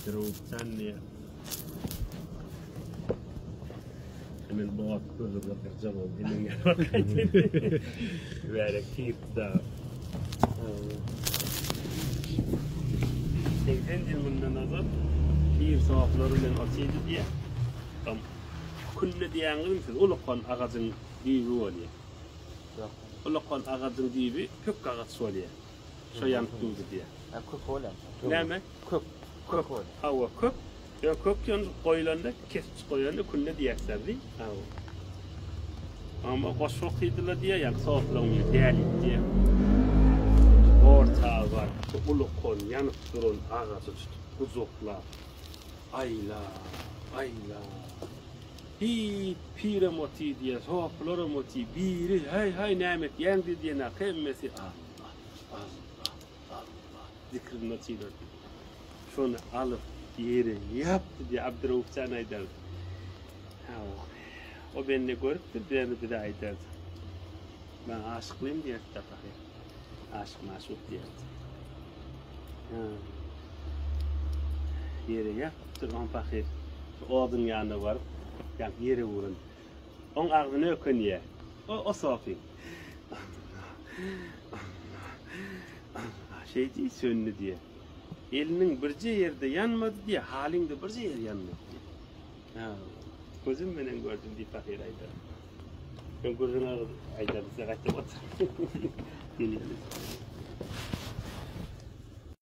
Abdyraup jan diýýär. Men bu wagt gözüme gyrjak boldy. Mübärek tirdi dagy. 80 ýyl mundan ozal pir soflary bilen otyrdy diýýär. Künde diýýäňizmi siz ulukan agajyň düýbi bolýar. Ulukan agajyň düýbi pök agaç bolýar. Şo ýanyp durdy diýýär. Ha kök bolýar. Näme? Kök. Kök. Hawa, kök. Ýa kök ýanyp goýulanda, kesip goýanda künde diýýärler diý. Hawa. Amma goşgy okydylar diýýär, ýa soflaň biri dälip diýýär. Orta baryp, şu ulukan ýanyp duran agajy tutup gujaklap, aýlap, aýlap. Hiý, pirem otyr diýýär, sopularam otyr. Biri, Häý, häý, näme etýäň diý diýenak, hemmesi Allah, Allah, Allah zikrinde otyrlar diýýär. Şony alyp ýere ýapdy diýýär, Abdyrauf jan aýdardy. Hawa. O bende görüpdir, birini bize aýdardy. Men aşyklym diýerdi pahyr. Aşyk maşuk diýerdi. Ýere ýapypdyr on pahyr. Şu oduň ýanyna baryp, ýa ýere uran. Oň agzyny ökünýär. O, o sofy. Allah, Allah, Allah. Şeý diý, söndi diýýär. Eliniň birje ýerde ýanmady diýýär, halyňda birje ýer ýanmady diýýär. Ha, gözüm menen gördüm diýip pahyr aýdar. Men gürrüň agyz aýdar, size gaýtap otur. Gelýär.